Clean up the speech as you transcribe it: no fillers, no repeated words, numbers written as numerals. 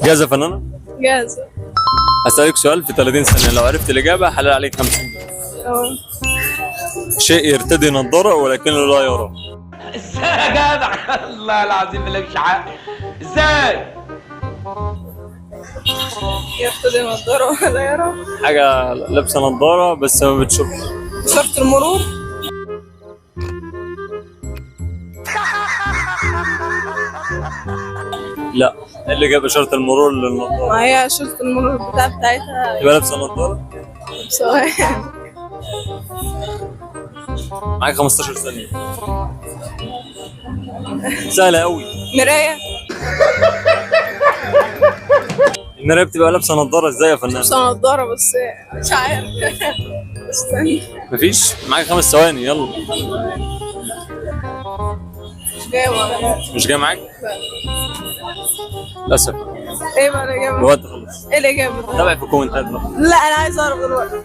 جاهزة يا فنانة؟ جاهزة. هسألك سؤال في 30 ثانية، لو عرفت الإجابة حلال عليك 50 جنيه. تمام. شيء يرتدي نظارة ولكنه لا يرى. ازاي يا جدع؟ الله العظيم مالكش حق، ازاي؟ يرتدي نظارة ولا يرى. حاجة لابسة نظارة بس ما بتشوفش. إشارة المرور. لا، إيه اللي جاب إشارة المرور للنظارة؟ ما هي إشارة المرور بتاعتها. يبقى لابسة نظارة؟ سؤال. معاك 15 ثانية. سهلة أوي. مراية. المراية بتبقى لابسة نظارة إزاي يا فنان؟ لابسة نظارة بس مش عارف. استنى. مفيش؟ معاك 5 ثواني يلا. مش جاية معايا. مش جاي معاك؟ للأسف. ايه بقى الإجابة؟ الوقت خلص. ايه الإجابة؟ تابع في الكومنتات بقى. لا أنا عايزة أعرف دلوقتي.